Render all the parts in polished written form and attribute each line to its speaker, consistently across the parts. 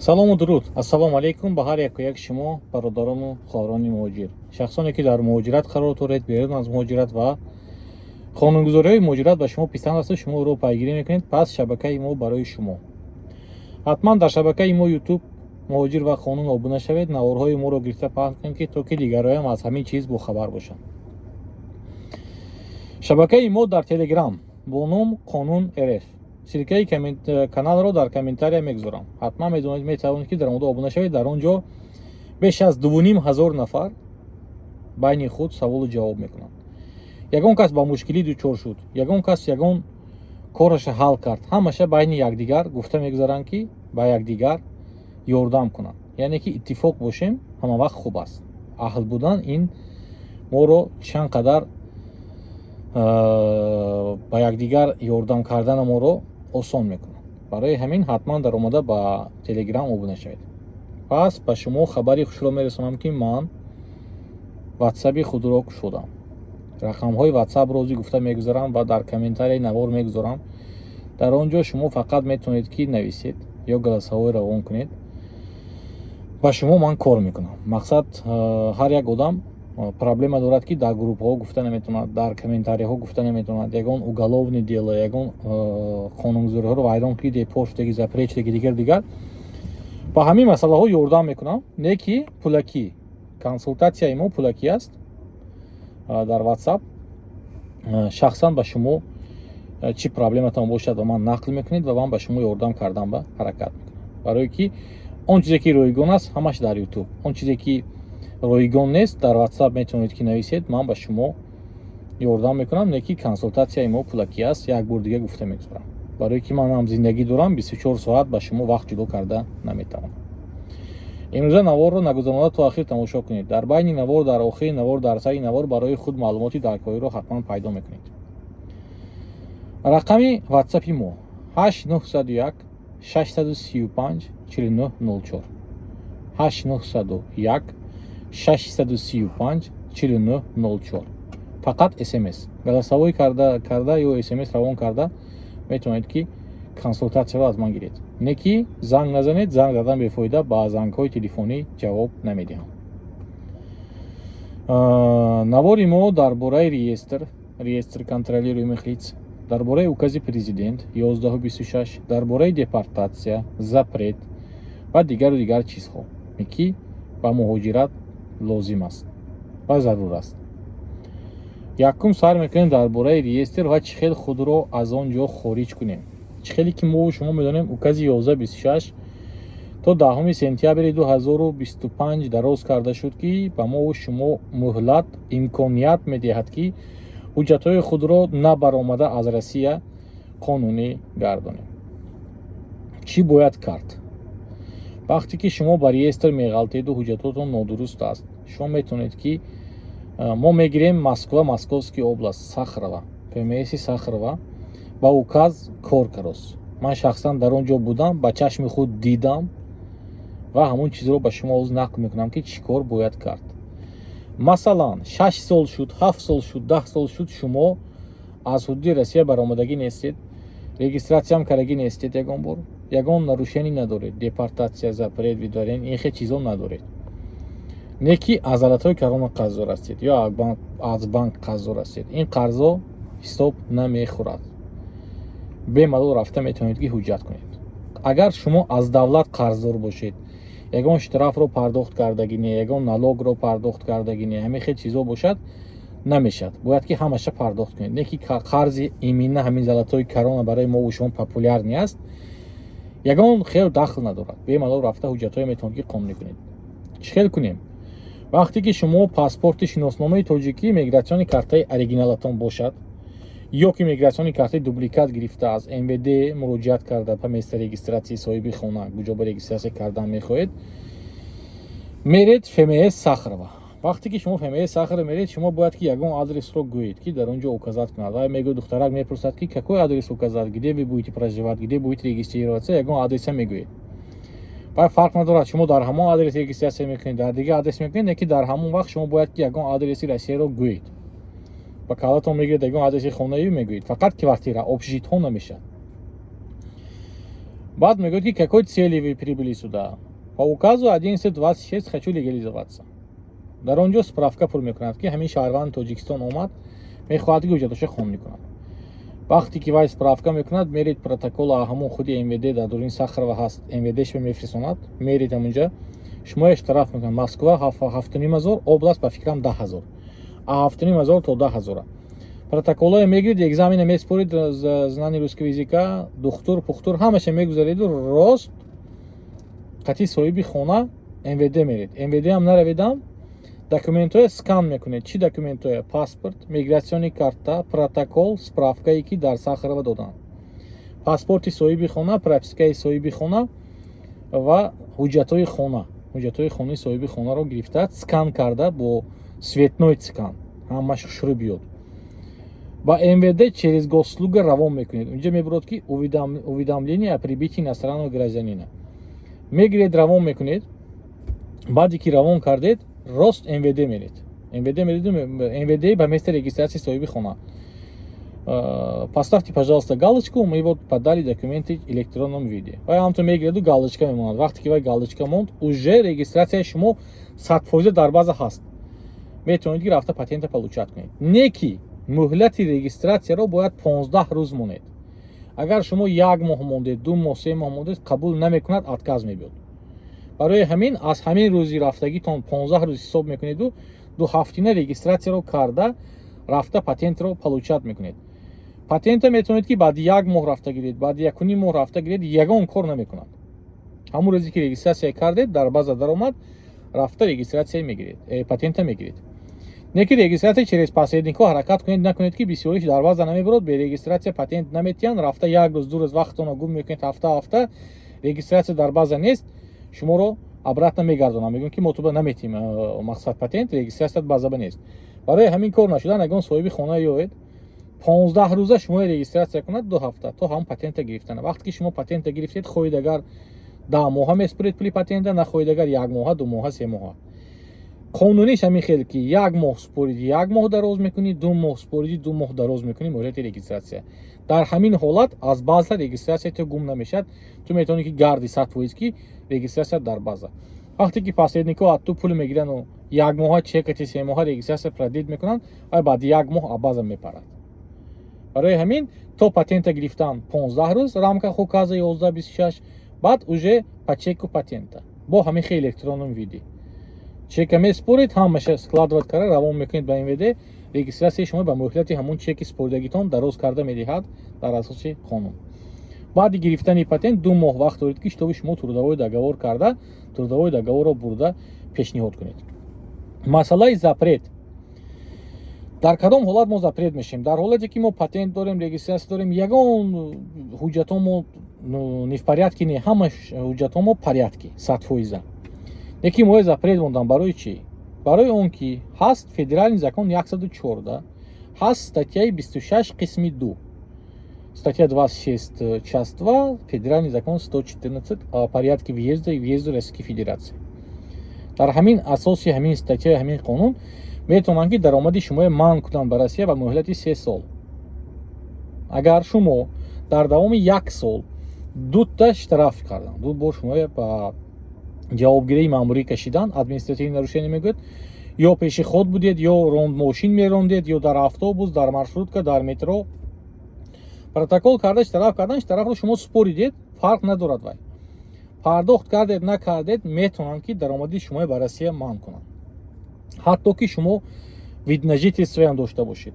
Speaker 1: Салому дуруд, ассалому алайкум ба ҳар яку як шумо, бародарону хоҳарони муҳоҷир, шахсоне, ки дар муҳоҷират қарор доред, берун аз муҳоҷират ва қонунгузориҳои муҳоҷират ба шумо писанд асту шумо ӯро пайгирӣ мекунед. Пас шабакаи мо барои шумо. Ҳатман дар шабакаи мо Ютуб «Муҳоҷир ва қонун» обуна шавед, наворҳои моро гирифта паҳн кунед, ки то ки дигароям аз ҳамин чиз бохабар бошанд. Шабакаи мо дар Телеграм бо ном «Қонун РФ», ссылкаи каналро дар комментария мегузорам. Ҳатман медонед, метавонед, ки дар онҷо обуна шавед. Дар он ҷо беш аз 2500 нафар байни худ саволу ҷавоб мекунанд. Ягон кас ба мушкилӣ дучор шуд, ягон кас ягон кораша ҳал кард, ҳамаша байни якдигар гуфта мегузаранд, ки ба якдигар ёрдам кунанд. Яъне ки иттифоқ бошем, ҳама вақт хуб аст. Аҳл будан ин моро чанд қадар ба якдигар ёрдам кардана моро осон мекунад. Барои ҳамин ҳатман дар омада ба Телеграм обуна шавед. Пас ба шумо хабари хушро мерасонам, ки ман Ватсаби худро кушодам. Рақамҳои Ватсап рози гуфта мегузарам ва дар комментарияи навор мегузорам. Дар он ҷо шумо фақат метавонед, ки нависед ё голосовой равон кунед ба шумо, ман кор мекунам. Мақсад, ҳар як одам проблема дорад, ки дар группҳо гуфта наметавонад, дар комментарияҳо гуфта наметавонад. Ягон уголовный дело, ягон қонунгузориҳоро вайрон ки депорт шудаги, запрет шудаги, дигар дигар, ба ҳамин масъалаҳо ёрдам мекунам. Не ки пулакӣ, консултатсияи мо пулакӣ аст. Дар Ватсап шахсан ба шумо чӣ проблематон бошад, ба ман нақл мекунед ва ман ба шумо ёрдам кардан ба ҳаракат мекунам. Барое ки он чизе, ки ройгон аст, ҳамаш дар Ютуб, он чизе, ки ройгон нест, дар Ватсап метавонед, ки нависед, ман ба шумо ёрдам мекунам. Не ки консултатсияи мо пулакӣ аст, як бор дига гуфта мегузорам, барое ки манам зиндагӣ дорам, 24 соат ба шумо вақт ҷудо карда наметавонам. Имрӯза наворро нагузаронда то ахир тамошо кунед. Дар байни навор, дар охири навор, дар сари навор барои худ маълумоти даркориро ҳатман пайдо мекунед. Рақами Ватсапи мо 8901 635 4904, 8901 635 4904. Фақат СМС, голосовой карда ё СМС равон карда метавонед, ки консултатсияро аз ман гиред. Не ки занг назанед, занг задан бефоида, ба зангҳои телефонӣ ҷавоб намедиҳам. Навори мо дар бораи реестр, реестр контролируемых лиц, дар бораи укази президент 1126, дар бораи депортатсия, запрет ва дигару дигар чизҳо, ки ба муҳоҷират лозим аст ва зарур аст. Якум сар мекунем дар бораи реестр ва чӣ хел худро аз он ҷо хориҷ кунем. Чӣ хеле ки мо шумо медонем, укази 1126 то 10 сентябри 2025 дароз карда шуд, ки ба мо шумо муҳлат, имконият медиҳад, ки ҳуҷҷатҳои худро набаромада аз Россия қонунӣ гардонем. Чӣ бояд кард? Вақте ки шумо ба реестр меғалтеду ҳуҷҷатотон нодуруст аст, шумо метавонед, ки мо мегирем Москва, Московский область, Сахарова, ФМСи Сахарова ба указ кор карост. Ман шахсан дар он ҷо будам, ба чашми худ дидам ва ҳамон чизро ба шумо ҳозир нақл мекунам, ки чӣ кор бояд кард. Масалан, 6 сол шуд, 7 сол шуд, 10 сол шуд, шумо аз ҳудуди Россия баромадагӣ нестед, регистратсиям кардагӣ нестед, ягон бор ягон нарушение надоред, депортатсия, запрет, выдворение, ин хел чизо надоред, не ки аз Золотой Корона қарздор ҳастед ё аз банк қарздор ҳастед, ин қарзо ҳисоб намехӯрад. Бемалол рафта метавонед, ки ҳуҷҷат кунед. Агар шумо аз давлат қарздор бошед, ягон штрафро пардохт кардагӣ не, ягон налогро пардохт кардагӣ не, ҳамин хел чизо бошад, намешавад, бояд ки ҳамаша пардохт кунед. Не ки қарзи именно ҳамин Золотой Корона барои мову шумо популярный аст, ягон хел дахл надорад. Бемалол рафта ҳуҷҷатҳое метавонед, ки қонунӣ кунед. Чӣ хел кунем? Вақте ки шумо паспорти, шиносномаи тоҷикӣ, миграционный картаи оригиналатон бошад ё ки миграционный картаи дубликат гирифта, аз МВД муроҷиат карда, по месту регистрации соҳиби хона, куҷо ба регистрация кардан мехоҳед, меред ФМС Сахарова. Вақте ки шумо ФМС Сахарова меред, шумо бояд ки ягон адресро гӯед, ки дар он ҷо указать кунад. Вай мегӯяд, духтарак мепурсад, ки какой адрес указать, где вы будете проживать, где будете регистрироваться. Ягон адреса мегӯед. Вай фарқ надорад, шумо дар ҳамон адрес регистрация мекунед, дар дигар адрес мекунед, не ки дар ҳамон вақт шумо бояд ки ягон адреси Россияро гӯед. Ба калатон мегиред, ягон адреси хонаи мегӯед, фақат квартира, общежитҳо намешавад. Баъд мегӯяд, ки какой цели вы прибыли сюда? По указу 1126 хочу легализоваться. Дар он ҷо справка пур мекунад, ки ҳамин шаҳрванди Тоҷикистон омад, мехоҳад, ки ҳуҷҷатоша қонунӣ кунад. Вақте ки вай справка мекунад, меред, протокола ҳамон худи МВД дар дуруни Сахарова ҳаст, МВДш мефирсонад, меред ҳамунҷа, шумоя штраф мекунад. Москва 7500, область, ба фикрам, 10 000, а 7500 то 10 000-а. Протоколое мегиред, экзамена меспоред, знание русского языка, духтур пухтур ҳамаша мегузареду рост қати соҳиби хона МВД меред. МВД ҳам нараведам, документҳое скан мекунед. Чӣ документҳое? Паспорт, миграционный карта, протокол, справкае, ки дар Сахарова доданд, паспорти соҳиби хона, пропискаи соҳиби хона ва ҳуҷҷатҳои хона. Ҳуҷҷатҳои хонаи соҳиби хонаро гирифта, скан карда, бо цветной скан ҳамаш хушрӯ биёд, ба МВД через госуслуга равон мекунед. Унҷа мебурод, ки уведомление о прибытии иностранного гражданина мегиред, равон мекунед. Баъде ки равон кардед, рост МВД меред. МВД меред, МВД ба место регистрации соҳиби хона: «Поставьте, пожалуйста, галочку, мы вот подали документы в электронном виде». Вай ҳамтон мегираду галочка мемонад. Вақте ки вай галочка монд, уже регистрацияи шумо 100% дар база ҳаст, метавонед, ки рафта патента получать кунед. Не ки муҳлати регистратсияро бояд 15 рӯз монед. Агар шумо як моҳ мондед, 2 моҳ, 3 моҳ мондед, қабул намекунад, отказ мебиёд. Барои ҳамин аз ҳамин рӯзи рафтагитон 15 рӯз ҳисоб мекунеду 2 ҳафтина регистратсияро карда, рафта патентро получать мекунед. Патента метавонед, ки баъди як моҳ рафта гиред, баъди 1,5 моҳ рафта гиред, ягон кор намекунад. Ҳамон рӯзе ки регистратсия кардед, дар база даромад, рафта регистратсия мегиред, патента мегиред. Не ки регистратсия через посредникҳо ҳаракат кунед, накунед, ки бисёриш дар база намебурод, бе регистратсия патент наметиҳанд. Рафта як рӯз, 2 рӯз вақтонро гум мекунед, ҳафта ҳафта регистратсия дар база нест, шуморо обратно мегардонам, мегӯям, ки мо туба наметиҳем, мақсад, патент, регистратсия базаба нест. Барои ҳамин кор нашудан, ягон соҳиби хона ёед, 15 рӯза шумо регистратсия кунад, 2 ҳафта то ҳамон патента гирифтана. Вақте ки шумо патента гирифтед, хоҳед агар 10 моҳа меспуред пули патента, нахоҳед агар як моҳа, 2 моҳа, 3 моҳа. Қонуниш ҳамин хел, ки як моҳ споридӣ, як моҳ дароз мекунӣ, 2 моҳ споридӣ, 2 моҳ дароз мекунӣ муҳлати регистратсия. Дар ҳамин ҳолат аз база регистратсия ту гум намешавад, ту метавонӣ, ки гарди 100%, ки регистратсия дар база. Вақте ки посредникҳо аз ту пул мегирану як моҳа чекати, 3 моҳа регистратсия продлить мекунанд, ва баъди як моҳ аз база мепарад. Барои ҳамин то патента гирифтан 15 рӯз, рамках указа 1126, баъд уже по чеку патента бо ҳамин хел электронном виде чека меспоред, ҳамаша складывать карда равон мекунед ба МВД. Регистратсияи шумо ба муҳлати ҳамон чеки споридагитон дароз карда медиҳад дар асоси қонун. Баъди гирифтани патент 2 моҳ вақт доред, ки чтобы шумо трудовой договор карда, трудовой договорро бурда пешниҳод кунед. Масъалаи запрет: дар кадом ҳолат мо запрет мешавем? Дар ҳолате ки мо патент дорем, регистратсия дорем, ягон ҳуҷҷатҳо мо не в порядке не, ҳама ҳуҷҷатҳо мо порядке 100%-а, лекин моя запрет мондан. Барои чӣ? Барои он ки ҳаст федеральный закон 114, ҳаст статьяи 26 қисми 2, статья 26 часть 2 федеральный закон 114 о порядке въезда и въезда Российской Федерации. Дар ҳамин асоси ҳамин статьяи ҳамин қонун метавонанд, ки даромади шуморо манъ кунанд ба Россия ба муҳлати 3 сол. Агар шумо дар давоми як сол дута штраф кардан, ду бор шуморо ба ҷавобгирии маъмурӣ кашидан, административное нарушение мегӯяд, ё пешеход будед, ё мошин мерондед, ё дар автобус, дар маршрутка, дар метро протокол карда штраф кардан, штрафро шумо споридед, фарқ надорад, вай пардохт кардед, накардед, метавонанд, ки даромади шуморо ба Россия манъ кунанд, ҳатто ки шумо вид на жительствоам дошта бошед.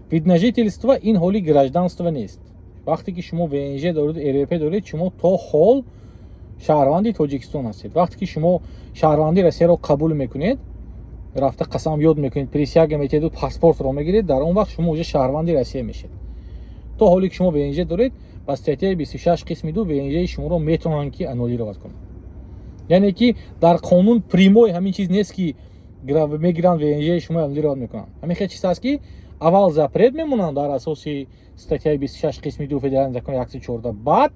Speaker 1: Вид на жительство ин ҳоли гражданство нест. Вақте ки шумо ВНЖ доред, РВП доред, шумо то ҳол шаҳрванди Тоҷикистон ҳастед. Вақте ки шумо шаҳрванди Россияро қабул мекунед, рафта қасам ёд мекунед, присяга метиҳеду паспортро мегиред, дар он вақт шумо уже шаҳрванди Россия мешед. То ҳоле ки шумо ВНЖ доред, ба статьяи 26 қисми 2 ВНЖи шуморо метавонанд, ки аннулировать кунанд. Яъне ки дар қонун прямой ҳамин чиз нест, ки мегиранд, ВНЖи шумо аннулировать мекунанд. Ҳамин хел чиз аст, ки аввал запрет мемонанд дар асоси статьяи 26 қисми 2 федеральный закон 114, баъд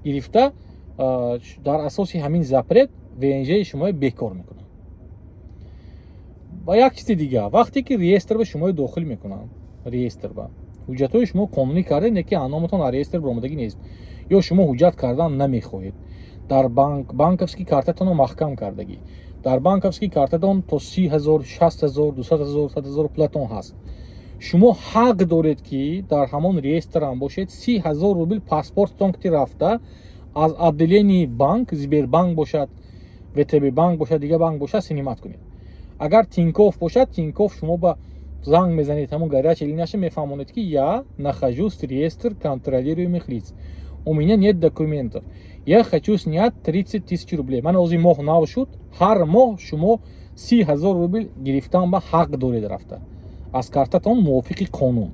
Speaker 1: гирифта дар асоси ҳамин запрет ВНЖи шуморо бекор мекунанд. Ва як чизи дигар: вақте ки реестр ба шуморо дохил мекунанд, реестр ба ҳуҷҷатҳои шумо қонунӣ кардед, не ки номатон дар реестр баромадагӣ нест. Ё шумо ҳуҷҷат кардан намехоҳед, дар банк банковский картатонро маҳкам кардагӣ, дар банковский картатон то 30 000, 60 000, 200 000, 100 000 пулатон ҳаст, шумо ҳақ доред, ки дар ҳамон реестр ҳам бошед, 30 000 рубл паспорттон ки рафта, аз отделении банк, Сбербанк бошад, ВТБ банк бошад, дигар банк бошад, снимать кунед. Агар Тинькофф бошад, Тинькофф, шумо ба занг мезанед, ҳамон горячая линияша, мефаҳмонед, ки я нахожусь в реестр контролируемых лиц, у меня нет документов, я хочу снять 30 тысяч рублей. Ман ози моҳ нав шуд, ҳар моҳ шумо 30 000 рубл гирифтан ба ҳақ доред, рафта аз картатон мувофиқи қонун.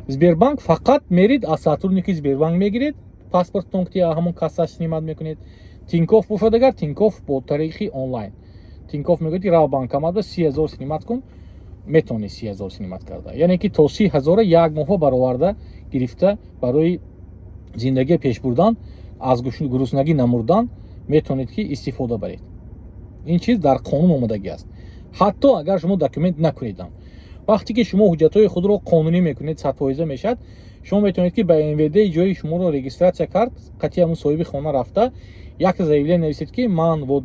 Speaker 1: Сбербанк фақат мерид, аз сотрудники Сбербанк мегиред, паспорттон ки ҳамон кассаш снимать мекунед. Тинькофф бошад агар, Тинькофф бо тариқи онлайн. Тинькофф мегӯяд, ки рав банкомат ба, 30 000 снимать кун. Метавонӣ 30 000 снимать карда, яъне ки то 30 000-а як моҳа бароварда гирифта, барои зиндагия пеш бурдан, аз гуруснагӣ намурдан метавонед, ки истифода баред. Ин чиз дар қонун омадагӣ аст, ҳатто агар шумо документ накунедам. Вақте ки шумо ҳуҷҷатҳои худро қонунӣ мекунед, 100% мешавад, шумо метавонед, ки ба МВД, ҷои шуморо регистрация кард, қатъи ҳамун соҳиби хона рафта, якта заявление нависед, ки ман вот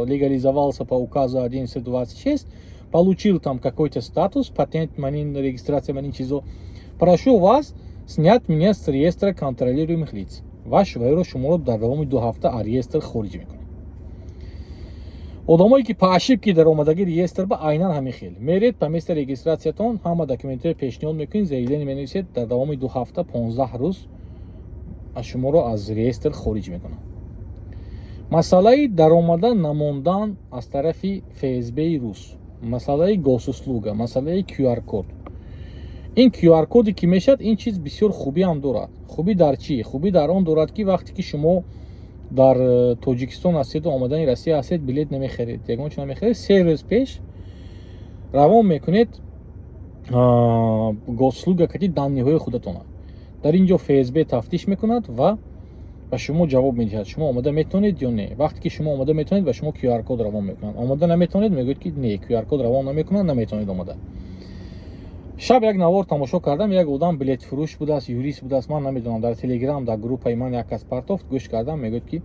Speaker 1: легализовался по указу 1126, получил там какой-то статус, патент, манин, регистрация, манин чизо, прошу вас снять меня с реестра контролируемых лиц. Ва вайро шуморо дар давоми 2 ҳафта аз реестр хориҷ мекунад. Одамое ки по ошибке даромадаги реестр ба, айнан ҳамин хел меред, по место регистрациятон ҳама документҳои пешниҳод мекунед, заявление менависед, дар давоми 2 ҳафта, 15 рӯз аз шуморо аз реестр хориҷ мекунад. Масъалаи даромада намондан аз тарафи ФСБи рус, масъалаи госуслуга, масъалаи QR код. Ин QR коде ки мешавад, ин чиз бисёр хубӣ ҳам дорад. Хубӣ дар чӣ? Хубӣ дар он дорад, ки вақте ки шумо дар Тоҷикистон ҳастеду омадани Россия ҳастед, билет намехаред, ягон чи намехаред, 3 рӯз пеш равон мекунед госуслуга кати данныеҳои худатона. Дар ин ҷо ФСБ тафтиш мекунад ва ба шумо ҷавоб медиҳад, шумо омода метавонед ё не. Вақте ки шумо омода метавонед, ба шумо QR код равон мекунанд. Омода наметавонед, мегӯяд, ки не, QR код равон намекунанд, наметавонед омода. Шаб як навор тамошо кардам, як одам билетфурӯш будааст, юрист будааст, ман намедонам, дар Телеграм, дар группаи ман як кас партофт, гӯш кардам. Мегӯяд, ки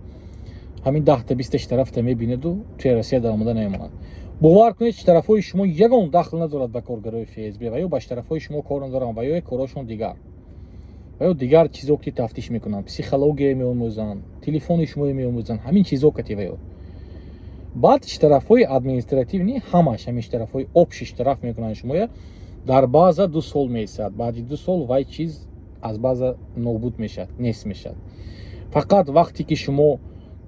Speaker 1: ҳамин 10-та, 20-та штрафта мебинеду туя Россия даромада намемонад. Бовар кунед, штрафҳои шумо ягон дахл надорад ба коргарои ФСБ ва ё ба штрафҳои шумо кор надоранд, ва ё корҳошон дигар, ва ё дигар чизо ки тафтиш мекунанд, психология меомӯзанд, телефони шумо меомӯзанд, ҳамин чизо кати. Ва ё баъд штрафҳои административный, ҳамаш ҳамин штрафҳои общий штраф мекунанд шумоя, дар база 2 сол меистад. Баъди 2 сол вай чиз аз база нобуд мешавад, нест мешавад. Фақат вақте ки шумо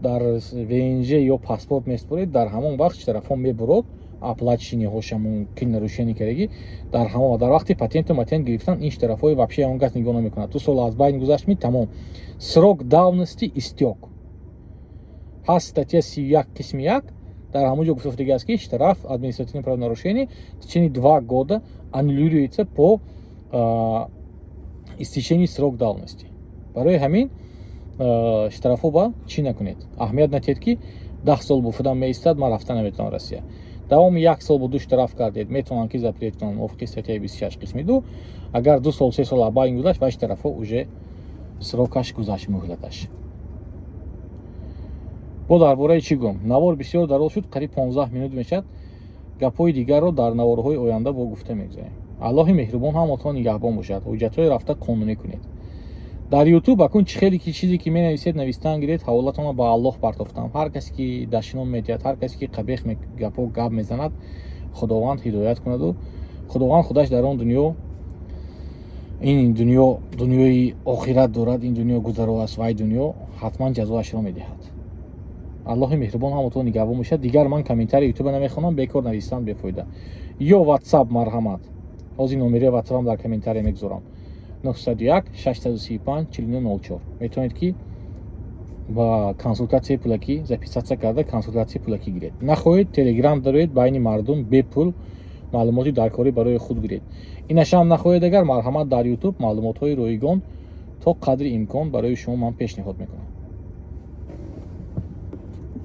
Speaker 1: дар ВНЖ ё паспорт меспоред, дар ҳамон вақт штрафҳо мебурод, оплаченныйҳоша мумкин нарушение кардагӣ дар ҳамон. Дар вақти патенту матент гирифтан ин штрафҳои вообще он кас нигоҳ намекунад. 2 сол аз байн гузашт, тамом, срок давности истёк. Ҳаст статья 31 қисми 1, дар ҳамон ҷо гуфтаги аст, ки штраф административное правонарушение в течение 2 года аннулируется по истечении срок давности. Барои ҳамин штрафҳо ба чӣ накунед, аҳамият натиҳед, ки 10 сол бо меистад, ман рафта наметавонам Россия. Давоми як сол бо ду штраф кардед, метавонанд, ки запрет кунанд мувофиқи статьяи 26 қисми 2. Агар 2 сол, 3 сол абайн гузашт, вай штрафҳо уже срокаш гузашт, муҳлаташ. Бо дар бораи чӣ гум? Навор бисёр дароз шуд, қариб 15 минут мешавад. Гапҳои дигарро дар наворҳои оянда бо гуфта мегузарем. Аллоҳи меҳрубон ҳаматон нигаҳбон бошад. Ҳуҷҷатҳои рафта қонунӣ кунед. Дар Ютуб акун чӣ хеле ки чизе ки менависед, навистан гиред. Ҳаволатонро ба Аллоҳ партофтам. Ҳар касе ки дашном медиҳад, ҳар касе ки қабеҳ гапҳо гап мезанад, Худованд ҳидоят кунаду Худованд худаш дар он дунё. Ин дунё дунёи охират дорад, ин дунё гузаро аст, вай дунё ҳатман ҷазоашро медиҳад. Аллоҳи меҳрубон ҳаматон нигаҳбон бошад. Дигар ман комментарии Ютуба намехонам, бекор навистан бефоида. Ё Ватсап, марҳамат, ҳозир номери Ватсапам дар комментария мегузорам: 901 635 49 04. Метавонед, ки ба консултатсияи пулакӣ записаться карда, консултатсияи пулакӣ гиред. Нахоҳед, Телеграм дароед, байни мардум бепул маълумоти даркорӣ барои худ гиред. Инашам нахоҳед агар, марҳамат, дар Ютуб маълумотҳои ройгон то қадри имкон барои шумо ман пешниҳод мекунам.